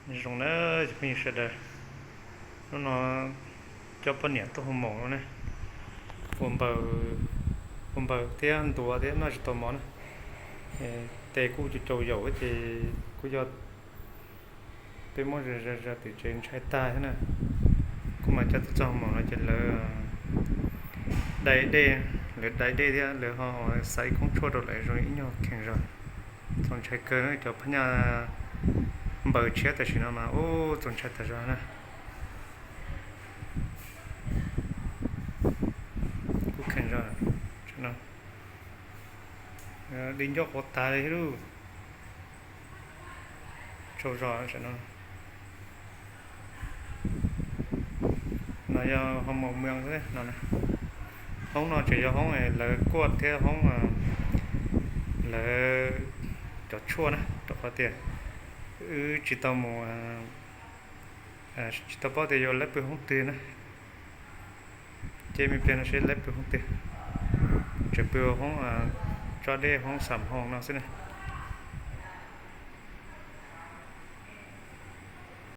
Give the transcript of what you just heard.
Zoo na, cov phooj ywg sawv daws, hnub no coj poj niam tuaj hu maum no ne, ua npaws thiab ntuav thiab noj tsis tau mov na. Tes kuj cau cau yaum ces kuj yog peb muab zom zaws tim tsev ntshai tag thiab na. Kuj mas coj tuaj txog hu maum no ces lawv dai dej, lawv dai dej thiab lawv ho xaiv koob tshuaj rau lawv zoo li ib nyuag kheev zog. Txaus ntshai kawg, cov phab nyaj npaws tshiab tam sim no mas ub txaus ntshai tas zog na. Kuj kheev zog, di ncauj quav tas li thiab lauj. Tsaug zog no. No yog hoo maum mws no. Hoob no tseem yog hoob lawv kuaj thiab hoob lawv cov tshuaj na, rau qhov tias wb tsis tau mus, tsis tau paub tias yuav lawv pw hoob twg na. Ces me pliag no seb lawv pw hoob twg, tseem pw hoob tso dej hoob xam hoo no xwb na.